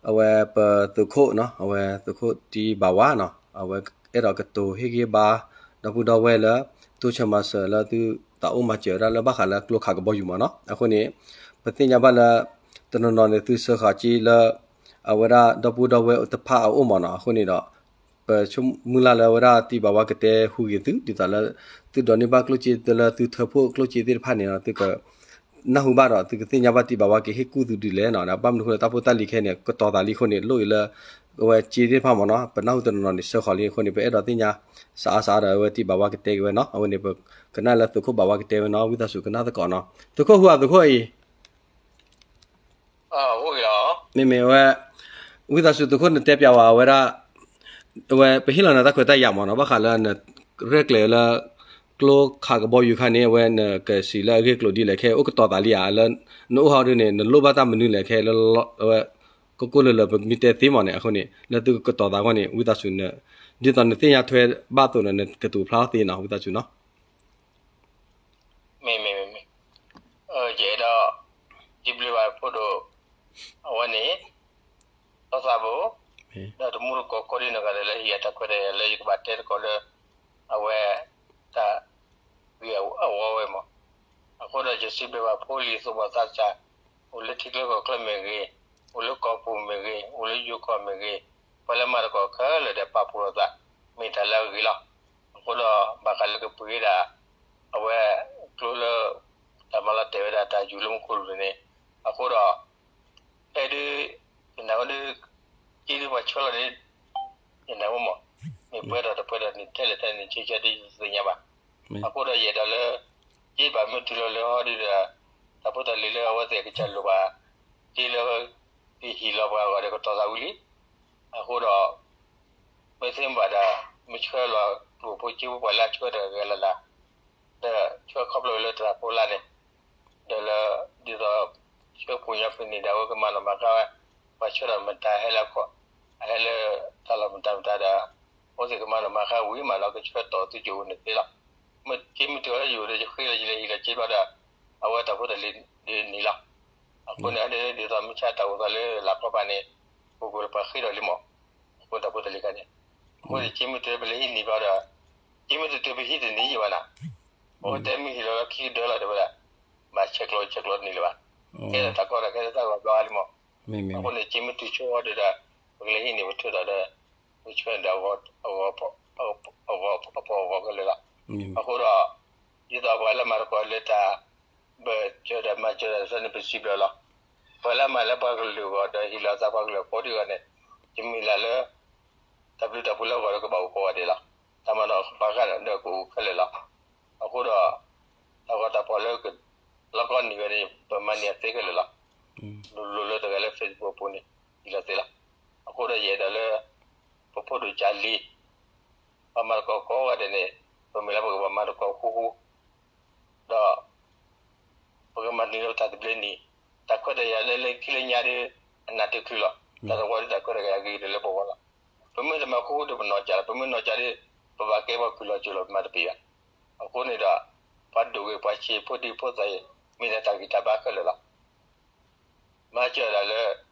အဝဲပသုးခိၣ်နီၤ အဝဲသုးခိၣ်တံၢ်ဘၣ်ဝါနီၤ အဝဲအဲၣ်ဒိးကတိၤဟ့ၣ်ဂံၢ်ဘါ ဒီပုၢ်ဒီဝဲၢ်လၢ တိစၢၤမၤစၢၤလၢသုတၢ်အိၣ်မၤစၢၤဝဲဒၣ်လၢဘၣ်ဃးလၢကျိခးကဘီယူၤမးနီၤ. အဃိန့ၣ် ပသ့ၣ်ညါဘၣ်လၢ တနီၤနီၤန့ၣ် သုဆှၢဃာ်က့လၢ အဝဲဒၣ်ဒီပုၢ်ဒီဝဲၢ်တဖၣ်အအိၣ်မးနီၤ. အဃိန့ၣ်ဒီး ပဆိကမိၣ်လၢ်လၢအဝဲဒၣ်တံၢ်ဘၣ်ဝါကတဲဟူးဂ့ၤသု ဒ်သိးလၢ သုဒိးန့ၢ်ဘၣ်ကျိၣ်စ့လၢသုထၢဖှိၣ်ကျိၣ်စ့သ့ၣ်တဖၣ်န့ၣ် သုက နၢ်ဟူဘၣ်ဒီး သုကသ့ၣ်ညါဘၣ်တံၢ်ဘၣ်ဝါကဟ့ၣ်ကူၣ်သုဒ်လဲၣ်နီၤ. ဒီးဘၣ်မနုၤအဃိလၢတၢ်ဖိတၢ်လံၤခဲအံၤန့ၣ် ကတီၤသးလံအဃိန့ၣ် လိၣ်အံၤလၢ အဝဲစ့သ့ၣ်တဖၣ်မးနီၤ ပနၢ်ဟူတနီၤနီၤန့ၣ် ဆှၢဃီၤလံအဃိန့ၣ် ပအဲၣ်ဒိးသ့ၣ်ညါ စးအါစးအါဒီးအဝဲတံၢ်ဘၣ်ဝါကတဲက့ၤဝဲနီၤ. အဝဲန့ၣ် ပကနၣ်လၢသုးခိၣ်ဘၣ်ဝါကတဲဝဲနီၤ ဝံသးစူၤကနၣ်သကိးနီၤ. သုးခိၣ်ဟူဧါ သုးခိၣ်အံၤ မ့မ့ၢ်ဝဲ ဝံသးစူၤသုးခိၣ်နတဲပျးဝဲအဝဲဒၣ် အဝဲပဟ့ၣ်လီၤနၤတၢ်ခွဲးတၢ်ယာ်မးနီၤ ဘၣ်ဃးလၢနရဲၣ်ကျဲၤလၢ ကျိခးကဘီယူၤခါန့ၣ် အဝဲနကစံးလၢအဂ့ၢ်အကျိၤဒ်လဲၣ် ခဲအိၣ်ကတီၤသးလံဧါ လၢနအိၣ်ဟီဒ်န့ၣ် နလိၣ်ဘၣ်တၢ်မနုၤလဲၣ် ခဲလၢ အဝဲ ကိၢ်ကိၢ်လၢၤလၢၤ ပမ့ၢ်တဲသ့မးန့ၣ် အဃိန့ၣ် လၢသုကတီၤသးအဂီၢ်န့ၣ် ဝံသးစူၤ ဒ်သိးနသ့ၣ်ညါထွဲဘၣ်အသိးန့ၣ် နကတိၤဖျါထီၣ်သ့နီၤ ဝံသးစူၤနီၤ. မ့မ့ၢ် မ့မ့ၢ် ယအဲၣ်ဒိး စံးဘျုးဘၣ်ဖိဒိၣ် အဝဲန့ၣ် သီသးဘိ ဒီးတမူတကိးကိးဒံနီၢ်ဂၤဒဲးလၢဟ့ၣ်ယၤတၢ်ခွဲးတၢ်ယာ်လၢ ယကဘၣ်တဲသကိးလၢ အဝဲ တၢ်ဂ့ၢ်အဂီၢ်ဝဲမး. အဃိဒီးယစံးဘျုးဘၣ်ဖိလံၤသူၣ်ဘီၣ်သးစၢ် အိၣ်လၢထံချၢကီၢ်ချၢမ့ၢ်ဂ့ၤ, အိၣ်လၢကီၢ်ပူၤမ့ၢ်ဂ့ၤ, အိၣ်လၢယိၤကီၢ်မ့ၢ်ဂ့ၤ, ပှၤလၢမၤသကိးခဲလၢာ်ဒီးပာ်ဖှိၣ်လိာ်သး မ့ၢ်တၢ်လၢအဂ့ၤလီၤ. အဃိဒီးဘၣ်ဃးလၢကပှ့ၤဒၣ် အဝဲ ကျိလၢ တၢ်မၤလီၤတဲာ်ဝဲဒၣ်တၢ်ယူၤလၢမူခိၣ်လိၤန့ၣ် အဃိဒီး ဖဲဒုး ယနၢ်ဟူဒုး က့ဒုးပှၤဆှၢလီၤဒုး ယနၢ်ဟူမး မ့ၢ်ပှဲၤဒီးတပှဲၤဒီးန့ၣ် ထဲလဲၣ်ထဲန့ၣ် ဆံဆံဒုးယသ့ၣ်ညါဘၣ်. အဃိဒီးယအဲၣ်ဒိးလၢ က့ဘၣ်မ့ၢ်တုၤလီၤလၢဟီဒုးဒီး တၢ်ဖိတၢ်လံၤလၢအဝဲသ့ၣ်ကစၢ်လိၣ်ဘၣ် က့လၢ ကဟ့ၣ်လီၤပှၤအဂီၢ်ဒီးကတီၤသးဝံၤလံ. အဃိဒီး မ့ၢ်သ့မ့ၢ်ဘၣ်ဒီး မ့ၢ်ဆှၢလီၤကျိၣ်ဖိက့ဖိပှၤလၢအဆှၢတဂၤဂၤလၢ်လၢ် ဒီးဆှၢခီဖျိလၢတၢ်ဖိလၢ်န့ၣ် ဒီးလၢ ဒ်သိး ဆှၢဖိညါဖဲန့ၣ်ဒီး အဝဲကမၤလီၤမၤကါဝဲ ပှၤဆှၢဒီးမတၤဟဲလၢခီၣ် အဟဲလၢတၢ်လီၢ်မတၤမတၤဒီး အဝဲသ့ၣ်ကမၤလီၤမၤကါဝံၤမးလီၤ ကဆှၢတီၢ်သုကအိၣ်န့ၣ်သ့လီၤ. မ့ၢ်က့မ့ၢ်တုၤလၢယအိၣ်ဒီး ယဃ့လီၤယလဲၤဟ့ၣ်လီၤက့ဘျီဒီး အဝဲတၢ်ဖိတၢ်လံၤဒ်န့ၣ်လီၤ. အဃိန့ၣ် ဒ်သိးမ့ၢ်ဆါတၢ်အိၣ်သးလၢလၢ်ကျီပၤန့ၣ် ပကပှ့ၤလၢပှၤဃ့ဒီးလံမး အဃိတၢ်ဖိတၢ်လံၤခါန့ၣ် အဃိန့ၣ် က့မ့ၢ်တုၤပလဲၤဟံးန့ၢ်ဘျီဒီး က့မ့ၢ်တုၤတုၤပဟံးတန့ၢ်ယံၤဘၣ်နၤ အဝဲတဲမ့ၢ်ဟ့ၣ်လီၤလၢခံကဒၢလီၤတဲဝဲဒၣ် ဘၣ်ဆဲးကျိးဆဲးကျိးတန့ၢ်လၢၤဘၣ်. ကဲဒီးတၢ်ကီတၢ်ခဲတၢ်ဂီၤဘျီအါလံမး. အဃိန့ၣ် က့မ့ၢ်တုၤဆိအီၤဒီး ပကလဲၤဟံးန့ၢ်ပထုးဒီး ပဆှၢန့ၢ်ဒီး အဂီၢ် အပီၢ်အဂီၢ်ခဲလၢာ်လီၤ. အဃိဒီး ဒ်သိးပှၤလၢမၤသကိးလၢတၢ် ဘၢၣ်စၢၤဒီးမၤစၢၤဒီးသ့ၣ်န့ၣ် ပစံးဘျုးလီၤ. ပှၤလၢမၤလၢပှၤကလုာ်အဂီၢ်ဒီးဟ့ၣ်လီၤသးပှၤကလုာ်အဃိဒ်အဂီၢ်န့ၣ် ယမ့ၢ်လၢ်လၢ တၢ်ဘျုးတၢ်ဖှိၣ်လၢအဂီၢ်ဒီးကဘၣ်အိၣ်ကိးဂၤဒဲးလီၤ. တၢ်မၤနၢၤပှၤဂၤဒီးကအိၣ်ခဲလၢာ်လီၤ. အဃိဒီး တၢ်ဂီၤတၢ်ဖီၣ်လၢ လီၢ်ကီၢ်နံၤဝဲန့ၣ် ပမၤန့ၢ်အသ့ခဲလၢာ်လီၤ. လိၤလိၤလၢတဂၤလၢ Facebook အပူၤန့ၣ် ဟ့ၣ်လီၤသ့လီၤ. အဃိဒီးယအဲၣ်ဒိးလၢ ပဖိဒိၣ်ကၢ်လံၤ ပှၤမၤသကိးကိးဂၤဒဲးန့ၣ် ပမ့ၢ်လၢပကဘၣ်မၤသကိးဃူဃူ ဒီး ပကမၤန့ၢ်လၢပတၢ်သဘျ့နံၤ တၢ်ခွဲးတၢ်ယာ်လၢလၢခံလၢညါဒီး အနၢ်တချုးလီၤ. တၢ်သဝီဒီးတၢ်ခွဲးတၢ်ယာ်ဂ့ၤဒီးလၢပဂီၢ်လီၤ. ပမ့ၢ်တမၤဃူဃူဒီးပနီၢ်ကၢ်လီၤ. ပမ့ၢ်နီၢ်ကၢ်ဒီး ပဘၣ်ကဲပှၤကုၢ်လီၤစၢၤလီၤ ပမၤတပ့ၤဘၣ်. အဃိန့ၣ်ဒီး ပှၤဒိၣ်ဂ့ၤပှၤဆံးဖိဒံဖိသၣ်အံၤ မ့ၢ်ဒၣ်တၢ်ဂံၢ်တၢ်ဘါခဲလၢာ်လီၤ. မၤစၢၤဒၣ်လၢ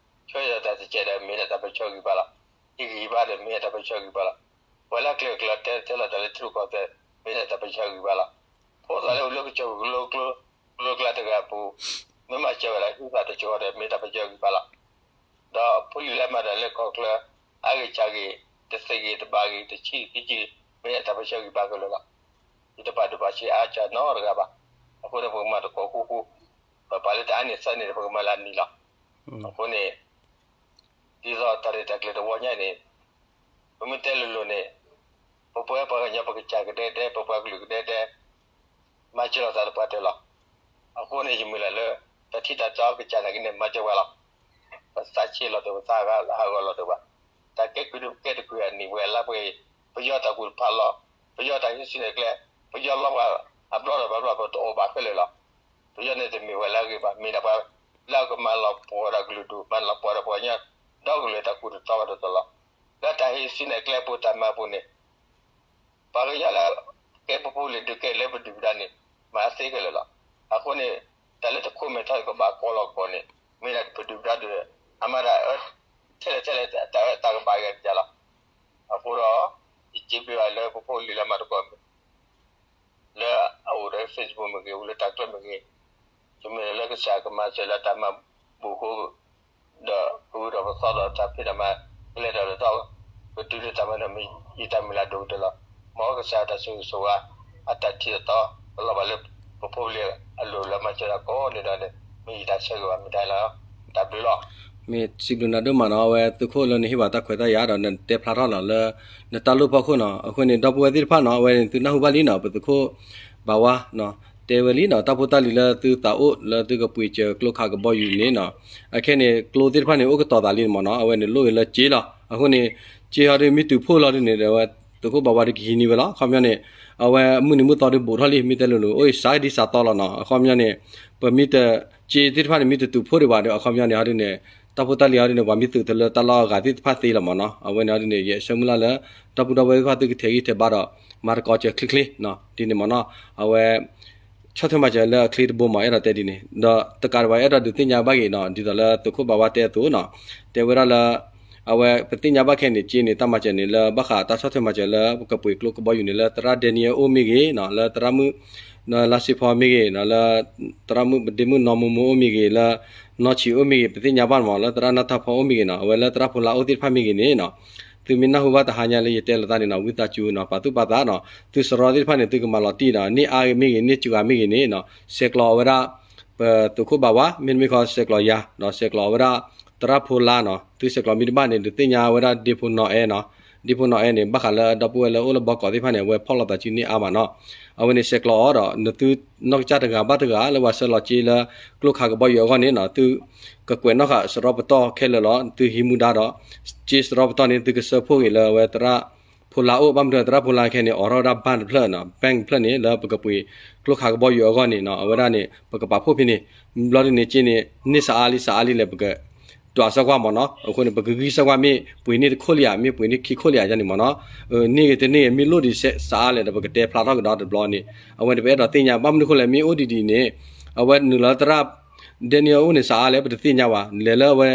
ဆှၢယၤတၢ်တစဲးဒီး မ့ၢ်ဒၣ်တၢ်ပၢဆှၢဂံၢ်ဘါလီၤ. ဟံးဂံၢ်ဟံးဘါဒီး မ့ၢ်ဒၣ်တၢ်ပၢဆှၢဂံၢ်ဘါလီၤ. ပှၤလၢအကျဲၤကျဲၤတဲတဲလီၤတၢ်လၢထံရူၢ်ကီၢ်သဲး မ့ၢ်ဒၣ်တၢ်ပၢဆှၢဂံၢ်ဘါလီၤ. ဖိသၣ်လၢအိၣ်လၢကစၢၢ်ကလိကျိ ကျိကျါတဂၤအပူၤ မ့ၢ်မၤစၢၤဝဲဒၣ်ဟံသးတစှီၤဒီး မ့ၢ်ဒၣ်တၢ်ပၢဆှၢဂံၢ်ဘါလီၤ. ဒီးဖိလံၤလၢမၤတၢ်လၢကီၢ်ချၢ အါဂ့ၢ်စှၤဂ့ၢ် တသ့ဂ့ၢ်တဘၣ်ဂ့ၢ် တဆံးခံဆံး မ့ၢ်ဒၣ်တၢ်ပၢဆှၢဂံၢ်ဘါခဲလၢာ်လီၤ. ယတပာ်ဒိၣ်ပာ်ဆံးအါစှၤနီတဂၤဘၣ်. အဃိန့ၣ် ပကမၤသကိးဃူဃူ ပပာ်လၢတအါန့ၢ်သၢန့ၣ်ဒီး ပကမၤလၢအနံၤလီၤ. အဃိန့ၣ် ဒ်သိးတၢ်ရဲၣ်တၢ်ကျဲၤတဝီညါအံၤန့ၣ် ပမ့ၢ်တဲလိၤလိၤန့ၣ် ပပှၤပှၤကညီပကစၢ်ကဒဲကဒဲ ပပှၤကလုာ်ကဒဲကဒဲ မၤစၢၤလိာ်သးသပှၢ်တၢၢ်လီၤ. အဃိန့ၣ် ယမုၢ်လၢ်လၢ တၢ်ထံၣ်တၢ်တီကစၢ်နာ်က့န့ၣ် မၤစၢၤပှၤလီၤ. ပသးဆံးလီၤတၢ် ပသးဟးဂီၤလီၤတၢ်ဘၣ်. တၢ်ကဲကုၢ်ဒုးကဲတကုၢ်အနံၣ်ဝဲအလါပှဲၤအံၤ ပယီၤတၢ်ကူၣ်တဖးလီၤ. ပယီၤတၢ်ဟံးစုနဲၣ်ကျဲ ပယီၤလီၤပှၤအဘျီဒီးဘၣ်ဘျီ ပတအိၣ်ဘၣ်ခဲလၢာ်လီၤ. ပယီၤန့ၣ်တမ့ၢ်ဝဲလၢအဂ့ၤဘၣ် မ့ၢ်ဒၣ်ပှၤလၢအကမၤလီၤပှီၢ်ဒီးကလုာ်ဒူၣ် မၤလီၤပှီၢ်ဒီးပှၤကညီ ဒီကလုာ်တၢ်ကူၣ်တထီဘၣ်တတီၤလီၤ. လၢတၢ်ဟံးစုနဲၣ်ကျဲအပူၤ တၢ်မၤအပူၤန့ၣ် ပှၤကညီလၢ ကဲပဖိလံၤဒုးကဲလၢပဒုၣ်ပဒါန့ၣ် မၤသ့ခဲလၢာ်လီၤ. အဃိန့ၣ် တၢ်လၢတခိၣ်မဲာ်ထီၣ်ကဘၣ်ကီလီၤကီၢ်န့ၣ် မ့ၢ်ဒၣ်ပဒုၣ်ပဒါဒုး အမၤဒၣ် ထဲ ပဖိလံၤလၢမၤသကိး လၢအအိၣ်ဒီး Facebook မ့ၢ်ဂ့ၤ, အိၣ်လၢတၢ်ကျၢၢ်မ့ၢ်ဂ့ၤ, ယမ့ၢ်လၢကစၢ်ကမၤစၢၤလၢတၢ်မၤဘူၣ်ဃိ ဒီးကဝံဒီးပသီဒီးတၢ်ဖံးတၢ်မၤ ကလဲၤဒီးလၢသီ ကတုၤလၢတၢ်မၤဒီး မ့ၢ်ယတၢ်မုၢ်လၢ်ဒိၣ်ကတၢၢ်လီၤ. မ်ကစၢ်တၢ်ဆိၣ်ဂ့ၤဆိၣ်ဝါ အတၢ်ထံၣ်အသီ ကလီၤဘၣ်လၢပဖိပလံၤအလိၤလၢမၤစၢၤတၢ်ကိးနံၤဒဲးန့ၣ် မ့ၢ်ယတၢ်ဆၢဂ့ၤဘၣ်မ့ၢ်တၢ်လီၤ. တၢ်ဘျုးလီၤ. မ့ၢ်စံးဘျုးနၤဒိၣ်မးနီၤ, အဝဲသုးခိၣ်လၢနဟ့ၣ်ဘၣ်တၢ်ခွဲးတၢ်ယာ်ဒီးနတဲဖျါထီၣ်လီၤလၢ နတၢ်လိၣ်ဖီခိၣ်နီၤ, အဃိန့ၣ် ဒီပုၢ်ဝဲၢ်သ့ၣ်တဖၣ်နီၤ, အဝဲန့ၣ်သုနၢ်ဟူဘၣ်လံနီၤ, ပသုးခိၣ်ဘၣ်ဝါ တဲဝဲလံနီၤ, တၢ်ဖိတၢ်လံၤလၢသုသးအိၣ်လၢသုကပှ့ၤစၢၤကျိခးကဘီယူၤန့ၣ်နီၤ, အခဲန့ၣ် ကျိသ့ၣ်တဖၣ်န့ၣ် အိၣ်ကတီၤသးလံမ့ၢ်နီၤ, အဝဲန့ၣ်လိၣ်ဂ့ၤလၢစ့လီၤ. အဃိန့ၣ် စ့ဟီဒုးမ့ၢ်တုၤဖှိၣ်လီၤဒုးန့ၣ် အဝဲသုးခိၣ်ဘၣ်ဝါဒုးကဟံးန့ၢ်ဝဲလီၤ. အခီပညီန့ၣ် အဝဲမုၢ်နံၤမုၢ်သီဒုးဘူးထီၣ်လံ, မ့ၢ်တဲလိၤလိၤ အိၣ်စးဒ်စးသီလီၤနီၤ. အခီပညီန့ၣ် ပမ့ၢ်တ စ့သ့ၣ်တဖၣ်န့ၣ် မ့ၢ်တတုၤဖှိၣ်ဒံးဘၣ်ဒီး အခီပညီန့ၣ်ဟီဒုးန့ၣ် တၢ်ဖိတၢ်လံၤဟီဒုးန့ၣ် ပှၤမ့ၢ်သုးထီၣ်လၢတၢ်လီၢ်အဂၤသ့ၣ်တဖၣ်သ့လီၤမ့ၢ်နီၤ. အဝဲန့ၣ်ဟီဒုးန့ၣ် ယဆၢမုၢ်လၢ်လၢ ဒီပုၢ်ဒီဝဲၢ်သ့ၣ်တဖၣ်သုကထဲးဂံၢ်ထဲးဘါဒီး မၤသကိးစၢၤချ့ချ့ ဒ်န့ၣ်မ့ၢ်နီၤ. အဝဲ ဆီၣ်ထွဲမၤစၢၤလၢအချ့တဘိမ့ၢ် အဲၣ်ဒိးတဲဒ်န့ၣ်, ဒီးတကးဒံးဘၣ် အဲၣ်ဒိးဒုးသ့ၣ်ညါဘၣ်က့ၤနီၤ, ဒ်သိးလၢသုးခိၣ်ဘၣ်ဝါတဲအသိးနီၤ, တဲဝဲဒၣ်လၢ အဝဲပသ့ၣ်ညါဘၣ်ခဲန့ၣ် စ့န့ၣ် တၢ်မၤစၢၤန့ၣ် လၢဘၣ်ဃးတၢ်ဆီၣ်ထွဲမၤစၢၤလၢပကပှ့ၤကျိကဘီယူၤန့ၣ် လၢသရၣ်ဒဲနံယၣ်အိၣ်မ့ၢ်ဂ့ၤနီၤ, လၢသရၣ်မုၣ် လါစ့ဖီမ့ၢ်ဂ့ၤနီၤ, လၢသရၣ်မုၣ်ပဒ့မုၣ်နီၢ်မိၢ်မိၢ်အိၣ်မ့ၢ်ဂ့ၤ, လၢနီၢ်ဆံးအိၣ်မ့ၢ်ဂ့ၤ, ပသ့ၣ်ညါဘၣ်မ့ၢ် လၢသရၣ်နၢ်ထၢ်ဖီအိၣ်မ့ၢ်ဂ့ၤနီၤ, အဝဲလၢသရၣ်ဖိလါအိၣ်သ့ၣ်တဖၣ်မ့ၢ်ဂ့ၤန့ၣ်နီၤ, သုမ့ၢ်နၢ်ဟူဘၣ်တဟါညါလၢယတဲလိာ်သးန့ၣ်နီၤ, ဝံသးစူၤနီၤ, ပာ်သူၣ်ပာ်သးနီၤ, သုစရီသ့ၣ်တဖၣ်န့ၣ် သုကမၤလီၤတံၢ်ဒီး န့ၢ်အါမ့ၢ်ဂ့ၤ န့ၢ်စှၤမ့ၢ်ဂ့ၤန့ၣ်နီၤ, ဆဲးကျိးဝဲဒၣ် ပသုးခိၣ်ဘၣ်ဝါ မ့တမ့ၢ်ခီ ဆဲးကျိးယၤ ဒီးဆဲးကျိးဝဲဒၣ် သရၣ်ဖိလါနီၤ, သုဆဲးကျိးမ့ၢ်တဘၣ်န့ၣ် ဒုးသ့ၣ်ညါဝဲဒၣ်ဒ့ဖိနီၢ်အဲၣ်နီၤ, ဒ့ဖိနီၢ်အဲၣ်န့ၣ် ဘၣ်ဃးလၢဒီပုၢ်ဝဲၢ်လၢအိၣ်လၢဘီကီးသ့ၣ်တဖၣ်န့ၣ် အဝဲဖီၣ်လိာ်သးစုန့ၢ်အါမးနီၤ, အဝဲန့ၣ်ဆဲးကျိးအီၤဒီး နသုနီၢ်ကစၢ်တဂၤဘၣ်တဂၤ လၢပှၤဆှၢလီၤစ့လၢ ကျိခးကဘီယူၤအဂီၢ်န့ၣ်နီၤ, သုကကွဲးနီၣ်ဃာ်စရီပတီၢ်ခဲလၢာ်လီၤ, သုဟံးမူဒါဒီး စ့စရီပတီၢ်န့ၣ် သုကစၢဖှိၣ်ဂ့ၤလၢအဝဲသရၣ်ဖိလါအိၣ်, ဘၣ်မနုၤသရၣ်ဖိလါခဲန့ၣ် အိးထီၣ်ဝဲဒၣ် bank တဖျၢၣ်နီၤ, bank တဖျၢၣ်န့ၣ် လၢပကပှ့ၤကျိခးကဘီယူၤအဂီၢ်န့ၣ်နီၤ, အဝဲဒၣ်န့ၣ် ပကပာ်ဖှိၣ်ဖဲန့ၣ်, ဘျီဒ်န့ၣ် စ့န့ၣ် န့ၢ်စးအါလံ စးအါလံလဲၣ် ပက ဒွးစၢၤကွၢ်မ့ၢ်နီၤ, အဃိန့ၣ် ပကဂံၢ်စၢၤကွၢ် မ့ၢ်ပှ့ၤန့ၢ်တခိၣ်လံဧါ မ့ၢ်ပှ့ၤန့ၢ်ခံခိၣ်လံဧါန့ၣ်မ့ၢ်နီၤ, န့ၢ်ဂ့ၤတန့ၢ်ဂ့ၤ မ့ၢ်လိၣ်ဒံးစးအါလဲၣ်ဒီး ပကတဲဖျါထီၣ်ကဒီးတဘျီန့ၣ်, အဝဲန့ၣ် ပအဲၣ်ဒိးသ့ၣ်ညါ ဘၣ်မနုၤအဃိလဲၣ် မ့ၢ်အိၣ်ဒံးဒ်အံၤန့ၣ်, အဝဲနုာ်လီၤလၢသရၣ် Daniel အိၣ်န့ၣ် စးအါလဲၣ် ပတသ့ၣ်ညါဘၣ်, လဲၤလၢအဝဲ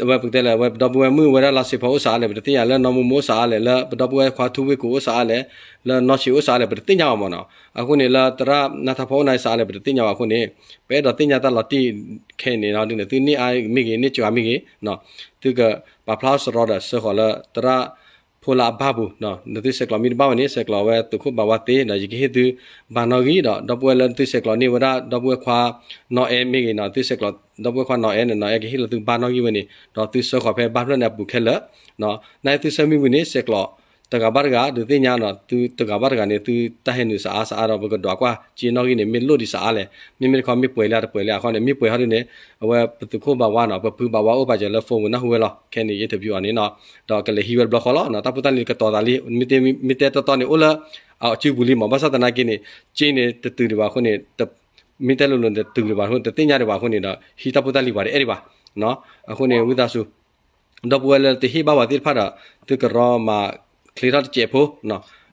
အဝဲပကတဲလၢ အဝဲပဒီပုၢ်ဝဲၢ်မုၣ်ဝဲဒၣ်လါစ့ဖီအိၣ်စးအါလဲၣ် ပတသ့ၣ်ညါ, လၢနီၢ်မိၢ်မိၢ်အိၣ်စးအါလဲၣ်, လၢပဒီပုၢ်ဝဲၢ်ခွါထူဝ့ၢ်ကိာ်အိၣ်စးအါလဲၣ်, လၢနီၢ်ဆံးအိၣ်စးအါလဲၣ် ပတသ့ၣ်ညါဘၣ်မ့ၢ်နီၤ. အဃိန့ၣ် လၢသရၣ်နၢ်ထၢ်ဖီအိၣ်န့ၣ်စးအါလဲၣ် ပတသ့ၣ်ညါဘၣ်အဃိန့ၣ်, ပအဲၣ်ဒိးသ့ၣ်ညါတၢ်လီၤတံၢ်ခဲအံၤန့ၣ် ဒ်န့ၣ် သုန့ၢ်အါမ့ၢ်ဂ့ၤ န့ၢ်စှၤမ့ၢ်ဂ့ၤ, သုကပာ်ဖျါစရီဒီး စၢဃီၤလၢသရၣ်ဖိလါအဘၢ်ပူၤ, နသုဆဲးကျိးမ့ၢ်တဘၣ်ဝဲန့ၣ် ဆဲးကျိးဝဲသုးခိၣ်ဘၣ်ဝါသ့ဒီး ယကဟ့ၣ်သုဘါနီၣ်ဂံၢ်ဒီး ဒီပုၢ်ဝဲၢ်လၢသုဆဲးကျိးန့ၢ်ဝဲဒၣ် ဒီပုၢ်ဝဲၢ်ခွါနီၢ်အဲၣ်မ့ၢ်ဂ့ၤနီၤ, သုဆဲးကျိး ဒီပုၢ်ဝဲၢ်ခွါနီၢ်အဲၣ်န့ၣ် နီၢ်အဲၣ်ကဟ့ၣ်လီၤသုဘါနီၣ်ဂံၢ်ဝဲန့ၣ် ဒီးသုဆၢဃီၤဖဲဘၢ်ဖျၢၣ်န့ၣ်အပူၤခဲလၢာ်, နာ်သုဆၢမံၤဝံၤန့ၣ် ဆဲးကျိးတဂၤဘၣ်တဂၤ ဒုးသ့ၣ်ညါဒီး သုတဂၤဘၣ်တဂၤန့ၣ် သုတၢ်ဟဲနုာ်စးအါစးအါဒီး ပကဒွးကွၢ်စ့နီၣ်ဂံၢ်န့ၣ် မ့ၢ်လိၣ်ဒံးစးအါလဲၣ်, မ့မ့ၢ်တခီမ့ၢ်ပှဲၤလံတပှဲၤလံအဃိန့ၣ် မ့ၢ်ပှဲၤဟီဒ်န့ၣ် အဝဲပသုးခိၣ်ဘၣ်ဝါနီၤ ပဖုဘၣ်ဝါအိၣ်ပာ်စၢၤလၢ phone ပူၤနၢ်ဟူဝဲလီၤ, ခဲန့ၣ် ယ interview အီၤန့ၣ်နီၤ, ဒီးကလဲၤဟံးဝဲတဘျီဃီလီၤ, တၢ်ဖိတၢ်လံၤကတီၤသးလံ, မ့ၢ်တဲတၢ်တီန့ၣ် အိၣ်လၢအစုပူၤလံမး, ဘၣ်ဆၣ်သနာ်က့န့ၣ် စ့န့ၣ် တတုၤဒံးဘၣ်အဃိန့ၣ် မ့ၢ်တဲလိၤလိၤန့ၣ် တတုၤဒံးဘၣ်အဃိ တသ့ၣ်ညါဒံးဘၣ်အဃိန့ၣ်ဒီး ဟံးတၢ်ဖိတၢ်လံၤပှၤတအဲၣ်ဒံးဘၣ်, အဃိန့ၣ် ဝံသးစူၤ ဒီပုၢ်ဝဲၢ်လၢတဟ့ၣ်ဘၣ်ဝဲသ့ၣ်တဖၣ်ဒီး သုကရီမၤချ့ထီၣ်တစဲးဖိ,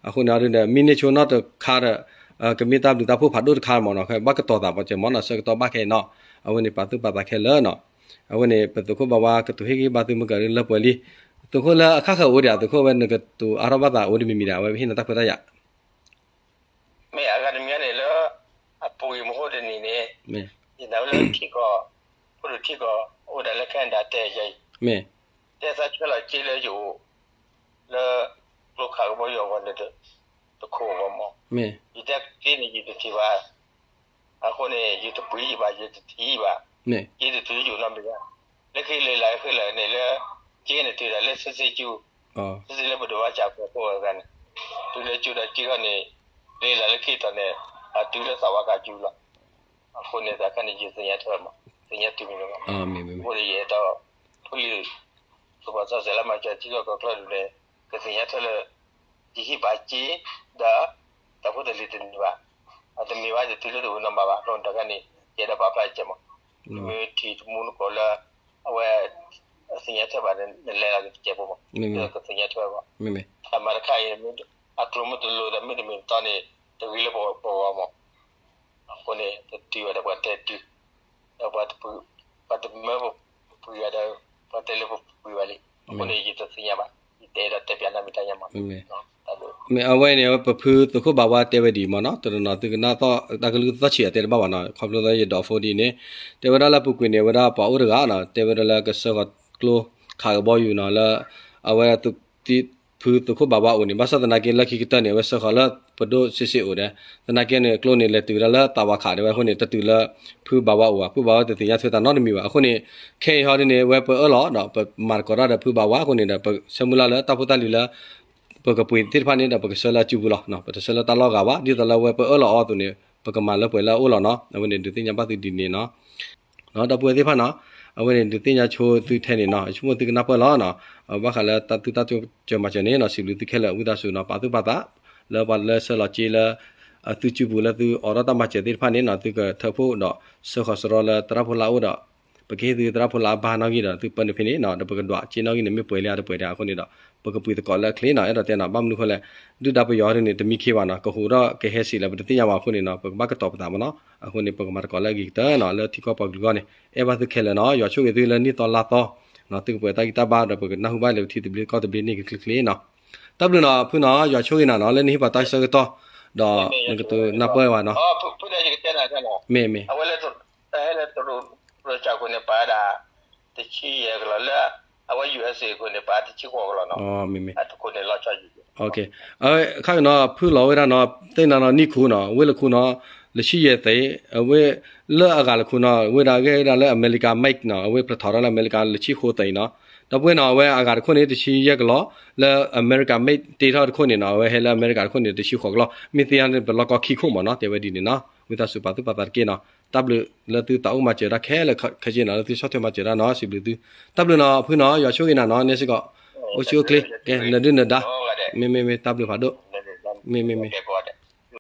အဃိန့ၣ် မ့ၢ်န့ၢ်ဆိနီၣ်တခါဒီး ကမ့ၢ်တၢ်ဘျုးတၢ်ဖှိၣ်ဖးဒိၣ်တခါမးနီၤ, ဘၣ်ကတီၤသးပှၤစဲးမးနီၤ, ဆၢကတီၢ်ဘၣ်ခဲအံၤနီၤ, အဝဲန့ၣ် ပာ်သူၣ်ပာ်သးခဲလၢာ်နီၤ, အဝဲန့ၣ် ပသုးခိၣ်ဘၣ်ဝါကတိၤဟ့ၣ်ဂံၢ်ဘါသုမုၢ်ကလၢပှဲၤလံ, သုးခိၣ်လၢအခါဃၢၤအိၣ်ဒံးဧါ, သုးခိၣ်ဝဲနကတိၤအါထီၣ်ဘၣ်သးအိၣ်ဒံးမံၤမံၤဒၣ် အဝဲပဟ့ၣ်နၤတၢ်ခွဲးတၢ်ယာ် မ့ၢ်အဂၤတမံၤန့ၣ်လၢ အပူၤကွံာ်မဟိတနံၤန့ၣ် ယနၢ်ဟူလၢထံကီၢ် ဖိဒိၣ်ထံကီၢ် အိၣ်ဒၣ်လၢ Canada တဲယၤအံၤ တဲသးဆှၢလီၤစ့လၢယအိၣ် လၢကျိခးကဘီယူၤအဂီၢ်န့ၣ် တခိၣ်အဂီၢ်မး ယတဲက့ၤန့ၣ် ယတထံၣ်ဘၣ် အဃိန့ၣ် ယတပှ့ၤယံၤဘၣ် ယတထံၣ်ယံၤဘၣ် ယတတုၤယအိၣ်နီတမံၤဘၣ် လၢခံလၢလၢခဲလၢာ်န့ၣ်လၢ က့န့ၣ်တုၤဒၣ်လၢ စ့စ့ကၠူ စ့စ့လၢပဒိၣ်ဘၣ်စၢ်ဖိအဂၤန့ၣ် တုၤလၢကၠူဒီးက့ခီန့ၣ် လၢလၢလၢခံတီၤန့ၣ် အတုၤလၢသးဝါကၢ်ကၠူလီၤ အဃိန့ၣ် တၢ်ခါန့ၣ် ယသ့ၣ်ညါထွဲမး သ့ၣ်ညါတုၤမ့ၢ်လီၤ အဃိန့ၣ် ယအဲၣ်ဒိး ဖိလံၤ ပှၤသးစၢ်လၢမၤစၢၤထံကီၢ်ကီၢ်ချၢဒ်န့ၣ် ကသ့ၣ်ညါထွဲလၢ ယဟံးဘၣ်စ့ ဒီး တၢ်ဖိတၢ်လံၤတန့ၢ်ဘၣ် အတမ့ၢ်ဘၣ်ယတုၤလၢတဝ့ၤနီၢ်ဘၣ်ဘၣ် အဃိန့ၣ် တၢ်ခါန့ၣ် ယအဲၣ်ဒိးပာ်ဖျါစဲးမး မ့ၢ်ထံၣ်တမူတကိးလၢ အဝဲ အသ့ၣ်ညါထွဲဘၣ်န့ၣ် နလဲၤလီၤက့ၤတစဲးဖိမး ကသ့ၣ်ညါထွဲဘၣ် တၢ်မၤတခါအံၤ အကျိၤမ့ၢ်တလိၤဒီးမ့တမ့ၢ်တတီန့ၣ် တဂ့ၤလၢပဂီၢ်မး အဃိန့ၣ် တတုၤဘၣ်ဒီးပှၤတဲတုၤ ဒီးပှၤတမၢပပှ့ၤဘၣ်ဒီး ပှၤတဲလၢပပှ့ၤဘၣ်လံ အဃိန့ၣ် ယတသ့ၣ်ညါဘၣ် ယတအဲၣ်ဒိးတဲပျးနၤမ့ၢ်တၢ်ညါမး တၢ်ဘျုး မ့ၢ်အဝဲန့ၣ် အဝဲပဖုသုးခိၣ်ဘးဝါတဲဝဲဒ်အံၤမ့ၢ်နီၤ, တနီၤနီၤသုကနၣ်သီၣ်တၢ်ကလုၢ်သီၣ်ဆံးအတဲတဘၣ်ဘၣ်နီၤ, ခီဖျိလၢယဒိးဖိဒ်အံၤန့ၣ်, တဲဝဲဒၣ်လၢအပူၤကွံာ်န့ၣ် အဝဲဒၣ်ပှၤအိၣ်တဂၤနီၤ, တဲဝဲဒၣ်လၢကဆှၢဃီၤကျိခးကဘီယူၤနီၤ လၢ အဝဲ ဖုသုးခိၣ်ဘးဝါအိၣ်န့ၣ်, ဘၣ်ဆၣ်သနာ်က့လၢခံကတၢၢ်န့ၣ် အဝဲဆှၢဃီၤလၢပဒိၣ်စ့စ့အိၣ်ဒီး, သနာ်က့န့ၣ် ကျိန့ၣ်လဲၤတုၤဝဲဒၣ်လၢသးဝးခးဒၣ်ဝဲအဃိန့ၣ် တတုၤလၢဖုဘးဝါအိၣ်ဘၣ်, ဖုဘးဝါတသ့ၣ်ညါထွဲတၢ်နီတမံၤဘၣ်. အဃိန့ၣ် ခဲအံၤဟီဒ်န့ၣ် အဝဲပအၢၣ်လီၤဒီး ပမၤသကိးတၢ်ဒီးဖုဘးဝါအဃိန့ၣ်ဒီး ပဆၢမုၢ်လၢ်လၢတၢ်ဖိတၢ်လံၤလၢ ပကပှ့ၤသ့ၣ်တဖၣ်န့ၣ်ဒီး ပကဆှၢလၢအစုပူၤလီၤ. ပတဆှၢလၢတၢ်လီၢ်ဂၤဘၣ်, ဒ်သိးလၢအဝဲပအၢၣ်လီၤအီၤအသိးန့ၣ် ပကမၤလၢပှဲၤလၢအအိၣ်လီၤနီၤ. အဝဲန့ၣ်ဒုးသ့ၣ်ညါဘၣ်သုဒ်န့ၣ်နီၤ. ဒီပုၢ်ဝဲၢ်သ့ၣ်တဖၣ်နီၤ, အဝဲန့ၣ်ဒုးသ့ၣ်ညါဆိသုထဲန့ၣ်နီၤ, ဆိကမိၣ်သုကနၢ်ပၢၢ်လီၤနီၤ. ဘၣ်ဃးလၢတၢ်သုတၢ်ကၠိမၤစၢၤန့ၣ်နီၤ, စံးဘျုးသုခဲလၢာ် ဝံသးစူၤနီၤ, ပာ်သူၣ်ပာ်သး လၢပှၤလၢဆှၢလီၤစ့လၢ သုစုပူၤလၢသုအိးထီၣ်တၢ်မၤစၢၤသ့ၣ်တဖၣ်န့ၣ်နီၤ, သုကထၢဖှိၣ်ဒီးဆှၢဃီၤစရီလၢသရၣ်ဖိလၢအအိၣ်ဒီး ပကဟ့ၣ်သုသရၣ်ဖိလၢအဘါနီၣ်ဂံၢ်ဒီး သုပၢနုာ်ဖဲန့ၣ်နီၤ, ဒီးပကဒွးစ့နီၣ်ဂံၢ်န့ၣ် မ့ၢ်ပှဲၤလံဧါတပှဲၤလံဧါအဃိန့ၣ်ဒီး ပကပှ့ၤသကိးလၢအချ့နီၤ. အဲၣ်ဒိးတဲနီၤ, ဘၣ်မနုၤအဃိလဲၣ်, ဒုၣ်ဒါပယီၤဒ်န့ၣ် တမံခ့ဘၣ်နီၤ, ကဟူးထီၣ်ကဟဲစံးလၢပတသ့ၣ်ညါဘၣ်အဃိန့ၣ်နီၤ, ပကဘၣ်ကတီၤပသးမ့ၢ်နီၤ. အဃိန့ၣ် ပကမၤသကိးလၢအဂ့ၤကတၢၢ်နီၤ, လၢထံကီၢ်ပှၤကလုာ်အဂီၢ်န့ၣ် အဲၣ်ဘၣ်သုခဲလၢာ်နီၤ, ယွၤဆိၣ်ဂ့ၤသုလၢနံၣ်သီလါသီ သုကပှဲၤတၢ်ဂံၢ်တၢ်ဘါဒီး ပကနၢ်ဟူဘၣ်လၢပထံသဘျ့ကီၢ်သဘျ့န့ၣ်ကချ့ချ့နီၤ. တၢ်ဘျုးနီၤ ဖုနီၤ, ယွၤဆိၣ်ဂ့ၤနၤနီၤ, လၢနဟ့ၣ်ပှၤတၢ်ဆၢကတီၢ် ဒီးနကတိၤနၢ်ပၢၢ်ဝဲနီၤ. မ့ၢ်မ့ၢ် အဝဲလၢ တၢ်ဟဲလၢတရူး ရၢၣ်စၢ်ခိၣ်န့ၣ် ပာ်ဝဲဒၣ် တဆံယဲၢ်ကလီၢ်လၢ အဝဲ ယူၢ်အက်စ့ၣ် အခိၣ်န့ၣ် ပာ်တဆံဃိးကလီၢ်နီၤ. မ့ၢ်မ့ၢ် အခိၣ်န့ၣ်လီၤဆီ အဝဲခါကနီၤ ဖုလီၤဝဲဒၣ်နီၤ သ့ၣ်နၤနီၤ နံၣ်ခိၣ်နီၤ ဝ့ၢ်လၢခိၣ်နီၤ လၢဆံယဲၢ်သ့ၣ် အဝဲ လၢအဂၤလၢခိၣ်နီၤ ဝဲဒၣ်ဂ့ၢ်ဝဲဒၣ်လၢ America made နီၤ အဝဲဖျါထီၣ်ဒၣ်လၢ America လၢဆံဃိးသ့ၣ်နီၤ. ဒီပုၢ်ဝဲၢ်နီၤ အဝဲအဂၤတခိၣ်န့ၣ် တဆံယဲၢ်ကလီၢ် လၢ America made တ့ထီၣ်တခိၣ်န့ၣ်နီၤ အဝဲဟဲလၢ America တခိၣ်န့ၣ် တဆံဃိးကလီၢ် မ့ၢ်သ့ၣ်ညါန့ၣ် ပလီၢ်ကီခံခိၣ်မ့ၢ်နီၤ တဲဝဲဒ်န့ၣ်နီၤ. ဝံသးစူၤပာ်သူၣ်ပာ်သးတက့ၢ်နီၤ. တၢ်ဘျုးလၢသုသးအိၣ်မၤစၢၤတၢ်ခဲလၢာ်ခဲဆ့နီၤ လၢသုဆီၣ်ထွဲမၤစၢၤတၢ်နီၤ စံးဘျုးသု. တၢ်ဘျုးနီၤ ဖုနီၤ ယွၤဆိၣ်ဂ့ၤနၤနီၤ နဲစ့ၢ်ကီး အိၣ်ဆူၣ်အိၣ်ချ့ ကဲ နဒုၣ်နဒါ မ့မ့မ့ၢ်တၢ်ဘျုးဖးဒိၣ် မ့မ့မ့ၢ်